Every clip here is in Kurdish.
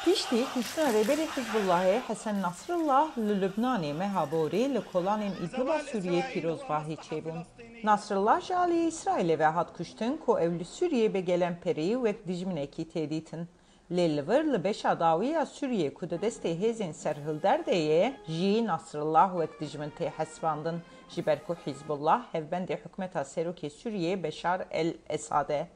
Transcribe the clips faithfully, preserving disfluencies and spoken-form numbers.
Piştî kuştina rêberê Hizbullahê Hesen Nasrallah li Lubnanê meha borî li kolanên Îdliba Sûriyê pîrozbahî çêbûn. Nasrallah ji aliyê Îsraîlê ve hat kuştin ku ew li Sûriyê bi gelemperî wek dijminekî tê dîtin. Lê li vir li beşa dawî ya Sûriyê ku di destê hêzên serhilder de ye jî Nasrallah wek dijmin tê hesibandin, ji ber ku Hizbullah hevbendê hikûmeta serokê Sûriyê Beşar el-Esad e.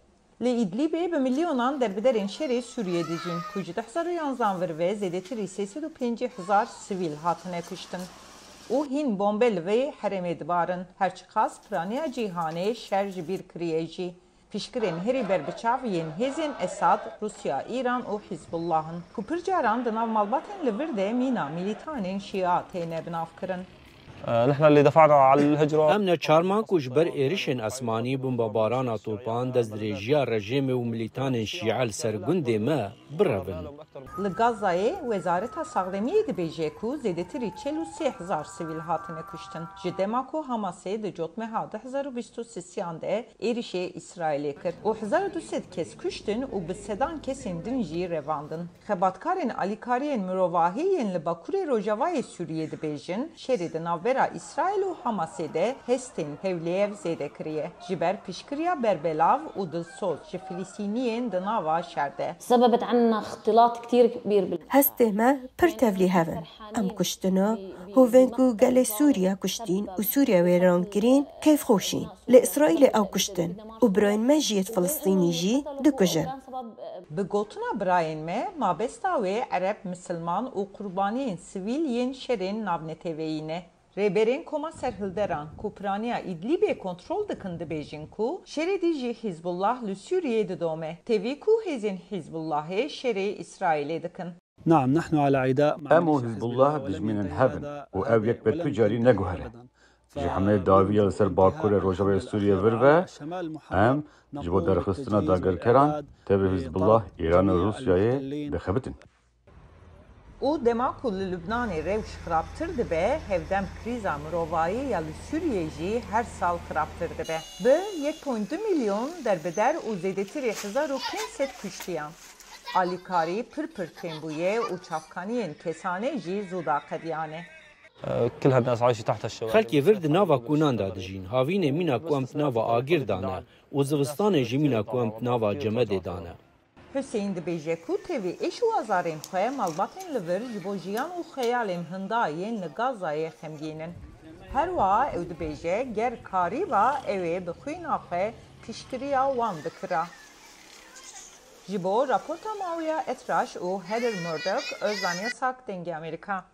Li Îdlîbê bi milyonan derbiderên şerê Sûriyê dijîn, ku ji du hezar û yanzan vir ve zêdetirî sê sed û pêncî hezar sivîl hatine kuştin û hîn bombe li vê herêmê dibarin, her çiqas piraniya cîhanê şer ji bîr kiriye jî. Piştgirên herî berbiçav yên hêzên Esad, Rûsya, Îran û Hizbullah in, ku pir caran di nav malbatên li vir de mîna milîtanên Şîa têne binavkirin. آه، نحن اللي دفعنا على الهجرة. Em neçar man ku ji ber êrişên esmanî, bombebarana topan, destdirêjiya rejîmê û milîtanên şîe li ser gundê me birevin. Li Gazayê Wezareta Saxlemiyê dibêje ku zêdetirî çil û sê hezar sivîl hatine kuştin, ji dema ku Hamasê di cotmeha du hezar û bîst û sisiyan de êrişê Îsraîlê kir û hezar û du sed kes kuştin û bi sedan kesên din jî revandin. Xebatkarên alîkariyên mirovahî yên li Bakurê Rojavayê Sûriyê dibêjin, şerê di navbera Îsraîl û Hamasê de hestên hewlêev zêde kiriye, ji ber piştgiriya berbelav û dilsoz ji Filistîniyên di nava şer de. سببت عنا اختلاط كتير كبير بال Hestê me pir tevlîhev in. Em kuştina, hovên ku gelê Sûriye kuştîn û Sûriye wêran kirîn, keyfxweşîn. Li Îsraîlê ew kuştin û birayên me jî yê Filistînî jî dikujin. Bi gotina birayên me, mabesta wê Ereb, Misilman û qurbaniyên sivîl yên şerên navneteweyî ne. Rêberên Koma Serhilderan ku piraniya Îdlîbê kontrol dikin dibêjin ku şerê dijî Hizbullah li Sûriyê didome, tevî ku hêzên Hizbullahê şerê Îsraîlê dikin. نعم، نحن على عداء مع Em û Hizbullah dijminên hev in û ew yek be tu carî neguhere. Ji hemê dawiya li ser bakurê rojavayê Sûriyê vir ve, em ji bo derxistina dagirkeran tevî Hizbullah, Îran û Rûsyayê dixebitin. Û dema ku li Lubnanê rewş xirabtir dibe, hevdem krîza mirovayî ya li Sûriyê jî her sal xirabtir dibe. Bi yek point du milyon derbider û zêdetirî hezar û pênc sed kuştiyan, alîkarî pir pir kêm bûye û çavkaniyên kesane jî zû daqediyane. آه، كل هالناس عايشة تحت الشوارع. Xelkê vir di nava kûnan de dijîn. Havînê mîna ku em di nava agir de ne û zivistanê jî mîna ku em di nava cemedê de ne. Huseyîn dibêje ku tevî êş û azarên xwe malbatên li vir ji bo jiyan û xeyalên hinda yên li Gazayê xemgîn in. Her wiha ew dibêje ger karîba ew ê bi xwîna xwe piştgiriya wan bikira. Ji bo raporta Mawiya Etraş û Heather Murdoch, Ozan Yasak, Dengê Amerîka.